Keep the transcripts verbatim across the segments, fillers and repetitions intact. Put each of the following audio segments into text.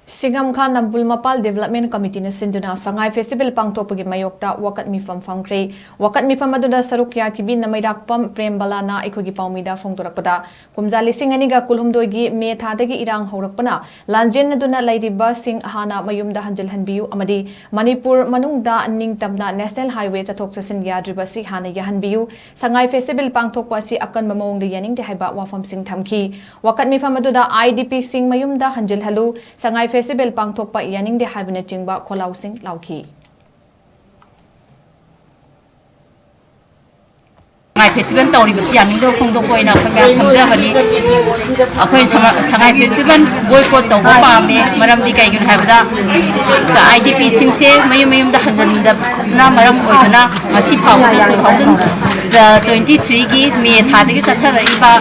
ꯁꯤꯡꯉꯝꯈꯥ ꯅꯝꯕꯨꯜ ꯃꯄꯥꯜ Development Committeeꯅ ꯁꯤꯟꯗꯨꯅ ꯁꯉꯥꯏ Festival ꯄꯥꯡꯊꯣꯛꯄꯒꯤ ꯃꯥꯌꯣꯛꯇ ꯋꯥꯀꯠ ꯃꯤꯐꯝ ꯐꯝꯈ꯭ꯔꯦ꯫ ꯋꯥꯀꯠ ꯃꯤꯐꯝ ꯑꯗꯨꯗ ꯁꯔꯨꯛ ꯌꯥꯈꯤꯕꯤ ꯅꯃꯩꯔꯥꯛꯄꯝ ꯄ꯭ꯔꯦꯝꯕꯂꯥꯅ ꯑꯩꯈꯣꯏꯒꯤ ꯄꯥꯎꯃꯤꯗ ꯐꯣꯡꯗꯣꯔꯛꯄꯗ, ꯀꯨꯝꯖꯥ ꯂꯤꯁꯤꯡ ꯑꯅꯤꯒ ꯀꯨꯟꯍꯨꯝꯗꯣꯏꯒꯤ ꯃꯦ ꯊꯥꯗꯒꯤ ꯏꯔꯥꯡ ꯍꯧꯔꯛꯄꯅ ꯂꯥꯟꯖꯦꯟꯅꯗꯨꯅ ꯂꯩꯔꯤꯕꯁꯤꯡ ꯍꯥꯟꯅ ꯃꯌꯨꯝꯗ ꯍꯟꯖꯤꯜꯍꯟꯕꯤꯌꯨ ꯑꯃꯗꯤ ꯃꯅꯤꯄꯨꯔ ꯃꯅꯨꯡꯗ ꯅꯤꯡꯇꯝꯅ National Highway ꯆꯠꯊꯣꯛ ꯆꯠꯁꯤꯟ ꯌꯥꯗ꯭ꯔꯤꯕꯁꯤ ꯍꯥꯟꯅ ꯌꯥꯍꯟꯕꯤꯌꯨ, ꯁꯉꯥꯏ Festival ꯄꯥꯡꯊꯣꯛꯄ ꯑꯁꯤ ꯑꯀꯟꯕ ꯃꯑꯣꯡꯗ ꯌꯥꯅꯤꯡꯗꯦ ꯍꯥꯏꯕ ꯋꯥꯐꯝꯁꯤꯡ ꯊꯝꯈꯤ꯫ ꯋꯥꯀꯠ ꯃꯤꯐꯝ ꯑꯗꯨꯗ IDPꯁꯤꯡ ꯃꯌꯨꯝꯗ ꯍꯟꯖꯤꯜꯍꯜꯂꯨ, ꯁꯉꯥꯏ Festival ꯄꯥꯡꯊꯣꯛꯄ ꯌꯥꯅꯤꯡꯗꯦ ꯍꯥꯏꯕꯅꯆꯤꯡꯕ ꯈꯣꯜꯂꯥꯎꯁꯤꯡ ꯂꯥꯎꯈꯤ꯫ ꯁꯉꯥꯏ Festival ꯇꯧꯔꯤꯕꯁꯤ ꯌꯥꯅꯤꯡꯗꯕ ꯐꯣꯡꯗꯣꯛꯄ ꯑꯣꯏꯅ ꯑꯩꯈꯣꯏ ꯃꯌꯥꯝ ꯈꯪꯖꯕꯅꯤ꯫ ꯑꯩꯈꯣꯏ ꯁꯉꯥꯏ, ꯁꯉꯥꯏ Festival boycott ꯇꯧꯕ ꯄꯥꯝꯃꯦ꯫ ꯃꯔꯝꯗꯤ ꯀꯩꯒꯤꯅꯣ ꯍꯥꯏꯕꯗ, IDPꯁꯤꯡꯁꯦ ꯃꯌꯨꯝ ꯃꯌꯨꯝꯗ ꯍꯟꯖꯤꯟꯗꯕꯅ ꯃꯔꯝ ꯑꯣꯏꯗꯨꯅ ꯉꯁꯤ ꯐꯥꯎꯕꯗ two thousand twenty threeꯒꯤ ꯃꯦ ꯊꯥꯗꯒꯤ ꯆꯠꯊꯔꯛꯏꯕ,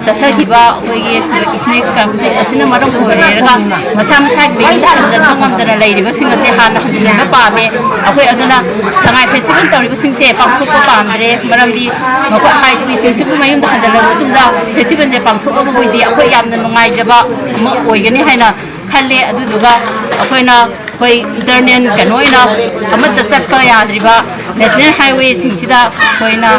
ꯆꯠꯊꯈꯤꯕ ꯑꯩꯈꯣꯏꯒꯤ ethnic conflict ꯑꯁꯤꯅ ꯃꯔꯝ ꯑꯣꯏꯔꯒ ꯃꯁꯥ ꯃꯁꯥꯒꯤ ꯃꯌꯨꯝꯗ ꯍꯟꯖꯤꯟꯕ ꯉꯝꯗꯅ ꯂꯩꯔꯤꯕꯁꯤꯡ ꯑꯁꯦ ꯍꯥꯟꯅ ꯍꯟꯖꯤꯟꯍꯟꯕ ꯄꯥꯝꯃꯦ꯫ ꯑꯩꯈꯣꯏ ꯑꯗꯨꯅ ꯁꯉꯥꯏ Festival ꯇꯧꯔꯤꯕꯁꯤꯡꯁꯦ ꯄꯥꯡꯊꯣꯛꯄ ꯄꯥꯝꯗ꯭ꯔꯦ꯫ ꯃꯔꯝꯗꯤ ꯃꯈꯣꯏ IDPꯁꯤꯡꯁꯤꯕꯨ ꯃꯌꯨꯝꯗ ꯍꯟꯖꯤꯜꯂꯕ ꯃꯇꯨꯡꯗ festivalꯁꯦ ꯄꯥꯡꯊꯣꯛꯂꯕ ꯑꯣꯏꯗꯤ ꯑꯩꯈꯣꯏ ꯌꯥꯝꯅ ꯅꯨꯡꯉꯥꯏꯖꯕ ꯑꯃ ꯑꯣꯏꯒꯅꯤ ꯍꯥꯏꯅ ꯈꯜꯂꯦ꯫ ꯑꯗꯨꯗꯨꯒ ꯑꯩꯈꯣꯏꯅ, ꯑꯩꯈꯣꯏ internal ꯀꯩꯅꯣ ꯑꯣꯏꯅ ꯑꯃꯠꯇ ꯆꯠꯄ ꯌꯥꯗ꯭ꯔꯤꯕ, National Highwayꯁꯤꯡꯁꯤꯗ ꯑꯩꯈꯣꯏꯅ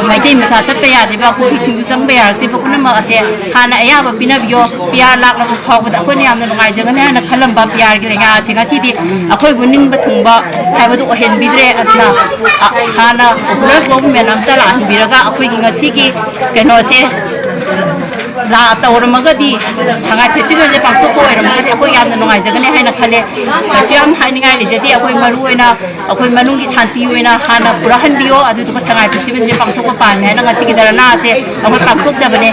ꯃꯩꯇꯩ ꯃꯆꯥ ꯆꯠꯄ ꯌꯥꯗ꯭ꯔꯤꯕ, ꯀꯨꯀꯤꯁꯤꯡꯁꯨ ꯆꯪꯕ ꯌꯥꯔꯛꯇ꯭ꯔꯤꯕ ꯄꯨꯝꯅꯃꯛ ꯑꯁꯦ ꯍꯥꯟꯅ ꯑꯌꯥꯕ ꯄꯤꯅꯕꯤꯌꯣ꯫ PR ꯂꯥꯛꯂꯕ ꯐꯥꯎꯕꯗ ꯑꯩꯈꯣꯏꯅ ꯌꯥꯝꯅ ꯅꯨꯡꯉꯥꯏꯖꯒꯅꯤ ꯍꯥꯏꯅ ꯈꯜꯂꯝꯕ PRꯒꯤ ꯂꯩꯉꯥꯛ ꯑꯁꯦ ꯉꯁꯤꯗꯤ ꯑꯩꯈꯣꯏꯕꯨ ꯅꯤꯡꯕ ꯊꯨꯡꯕ ꯍꯥꯏꯕꯗꯨ ꯑꯣꯏꯍꯟꯕꯤꯗ꯭ꯔꯦ꯫ ꯑꯗꯨꯅ, ꯑ, ꯍꯥꯟꯅ popular government ꯑꯝꯇ ꯂꯥꯛꯍꯟꯕꯤꯔꯒ ꯑꯩꯈꯣꯏꯒꯤ ꯉꯁꯤꯒꯤ ꯀꯩꯅꯣꯁꯦ ꯂꯥ ꯇꯧꯔꯝꯃꯒꯗꯤ, ꯁꯉꯥꯏ Festivalꯁꯦ ꯄꯥꯡꯊꯣꯛꯄ ꯑꯣꯏꯔꯝꯃꯒꯗꯤ ꯑꯩꯈꯣꯏ ꯌꯥꯝꯅ ꯅꯨꯡꯉꯥꯏꯖꯒꯅꯤ ꯍꯥꯏꯅ ꯈꯜꯂꯦ꯫ ꯀꯩꯁꯨ ꯌꯥꯝ ꯍꯥꯏꯅꯤꯡꯉꯥꯏ ꯂꯩꯖꯗꯦ꯫ ꯑꯩꯈꯣꯏ ꯃꯔꯨ ꯑꯣꯏꯅ ꯑꯩꯈꯣꯏ ꯃꯅꯨꯡꯒꯤ ꯁꯥꯟꯇꯤ ꯑꯣꯏꯅ ꯍꯥꯟꯅ ꯄꯨꯔꯛꯍꯟꯕꯤꯌꯣ, ꯑꯗꯨꯗꯨꯒ ꯁꯉꯥꯏ Festivalꯁꯦ ꯄꯥꯡꯊꯣꯛꯄ ꯄꯥꯝꯃꯦ ꯍꯥꯏꯅ ꯉꯁꯤꯒꯤ ꯙꯔꯅꯥ ꯑꯁꯦ ꯑꯩꯈꯣꯏ ꯄꯥꯡꯊꯣꯛꯆꯕꯅꯦ꯫